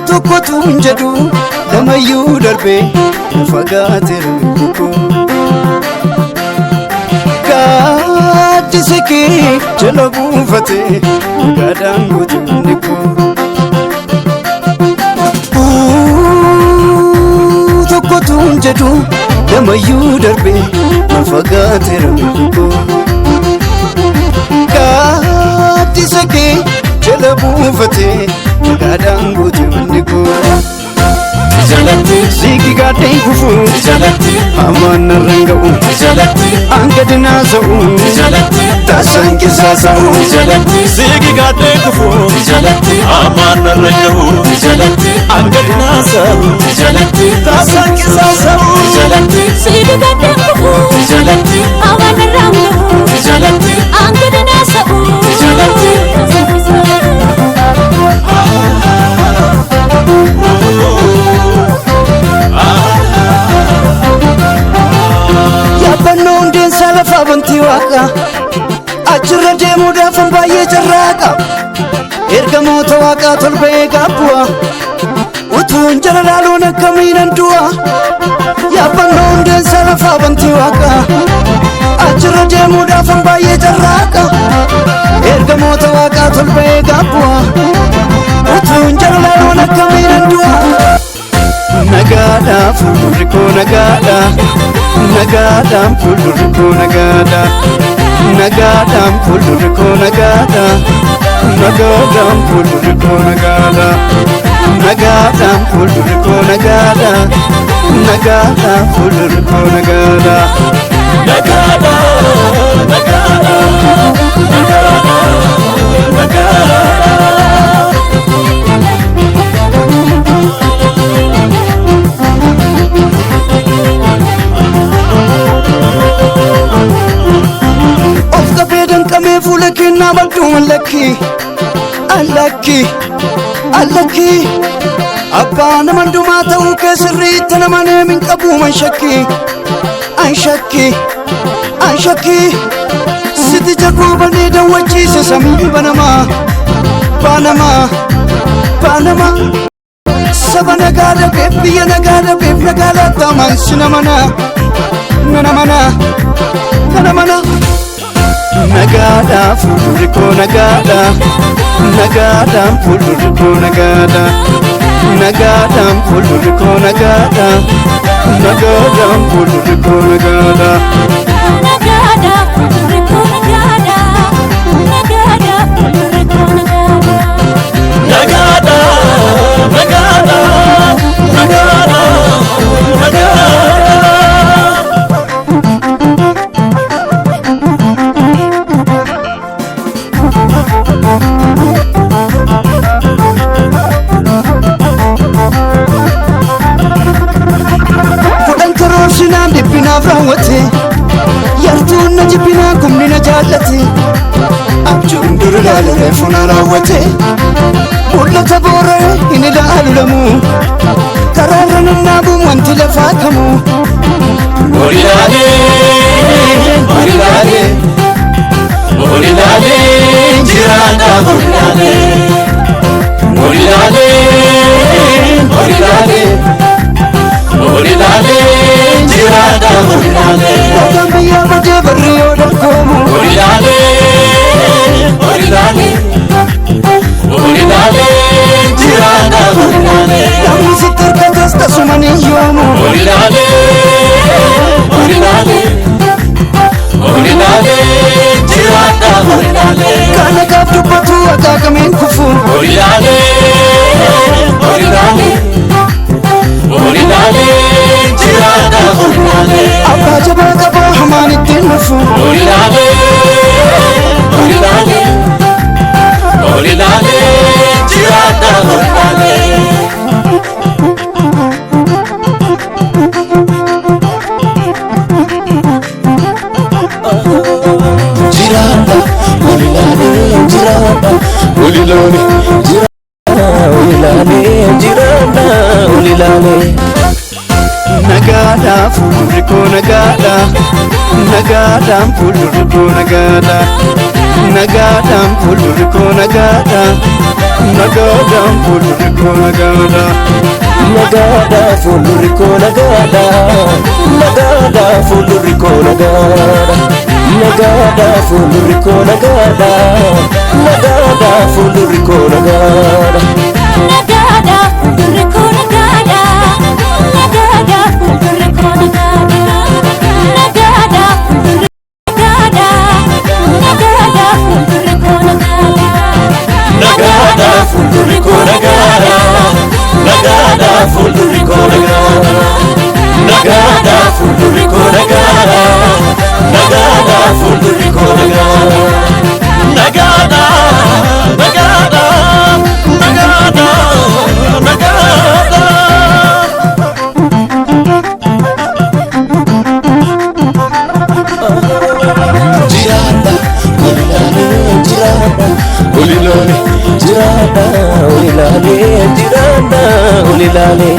Tokkotu hin jedhu lamayyuu darbee fagaateera miidhagoo. Gaaddisa kee jala buufatee nagaadhaan guute manni koo. Tokkotu hin jedhu lamayyuu darbee fagaateera miidhagoo. Gaaddisa kee jala buufatee nagaadhaan guute manni koo. Jalatti Siigi gaadhee kufu jalatti hamaan narraan ga'u jalatti hanga dinaasa'u jalatti taasaan qisaasa'u. jalatti Siigi gaadhee kufu jalatti hamaan narra gahu jalatti hanga dinaasa'u jalatti taasaan qisaasa'u. jalatti Siigi gaadhee kufu jalatti hamaan narraan gahu jalatti hanga dinaasa'u Jalatti. Yaabbannoo hundeensaa lafaa bantii waaqa achirra deemuudhaaf an baay'ee carraaqa ergamoota waaqaa tolba'ee gaabbu'a utuun jala laaluun akkamiinan du'a yaabbannoo hundeensaa lafaa bantii waaqa achirra deemuudhaaf an baay'ee carraaqa ergamoota waaqaa tolba'ee gaabbu'a utuun jala laaluun akkamiinan du'a. Nagaadha fuuldurri koo nagaadha nagaadhaan fuuldurri koo nagaadha nagaadhaan fuuldurri koo nagaadha nagaadhaan fuuldurri koo nagaadha nagaadhaan fuuldurri koo nagaadha nagaadhaan fuuldurri koo nagaadha. Nagaadha nagaadha nagaadha nagaadha. Of qabee danqamee fuula kennaa balduu mallakki allakki allakki abbaa nama hundumaa ta'uu kee sirriitti nama neemin qabu man shakki an shakki an shakki siti jagoobanii dawwachiise samii banamaa baanamaa baanamaa saba nagaa dhabeef biyya nagaa dhabeef nagaa laattamaan sina mana nana mana nana mana. Nagaadha fuuldurri koo nagaadha nagaadhaan fuuldurri koo nagaadha nagaadhaan fuuldurri koo nagaadha nagaadhaan fuuldurri koo nagaadha. Nagaadha fuuldurri koo nagaadha nagaadha fuuldurri koo nagaadha. Nagaadha nagaadha nagaadha nagaadha. Kudhan karoorsinaan dhiphinaaf raawwate yartuun na jibbinaan kumni na jaallate abjuun dur ilaale reefu na raawwate mul'ata boora'e hin ilaalu lamu karaarra nannaabuun wanti lafaa kamu. Orilaalee orilaalee orilaalee jiraadha orilaalee orilaalee orilaalee orilaalee jiraadha orilaalee Yookaan biyyaa badee barri yoo dargoomu orilaalee orilaalee orilaalee jiraadha orilaalee namni sitti hirkates tasuma ni yoomu. orilaalee orilaalee orilaalee jiraadha orilaalee. Kana Karaa jabaa qabaa hamaan ittiin dhufu. Olilaalee, olilaalee, olilaalee, jiraadha olilaalee. Jiraadha olilaalee, jiraadha olilaalee, jiraadha olilaalee, jiraadha olilaalee. Nagaadha fuuldurri koo nagaadha. Nagaadhaan fuuldurri koo nagaadha. Nagaadhaan fuuldurri koo nagaadha. Nagaadhaan fuuldurri koo nagaadha. Nagaadha fuuldurri koo nagaadha. Nagaadha fuuldurri koo nagaadha. Nagaadha fuuldurri koo nagaadha. Nagaadha fuuldurri koo nagaadha. Nagaadha fuuldurri koo nagaadha. Nagaadha fuuldurri koo nagaadha. Nagaadha fuuldurri nagaadha. Nagaadha fuuldurri koo nagaadha. Nagaadha fuuldurri koo nagaadha. Nagaadha fuuldurri koo nagaadha. Nagaadha fuuldurri koo nagaadha. Nagaadha fuuldurri koo nagaadha. Nagaadha, nagaadha, nagaadha, nagaadha. Jiraadha olilaalee, jiraadha olilaalee, jiraadha olilaalee, jiraadha olilaalee.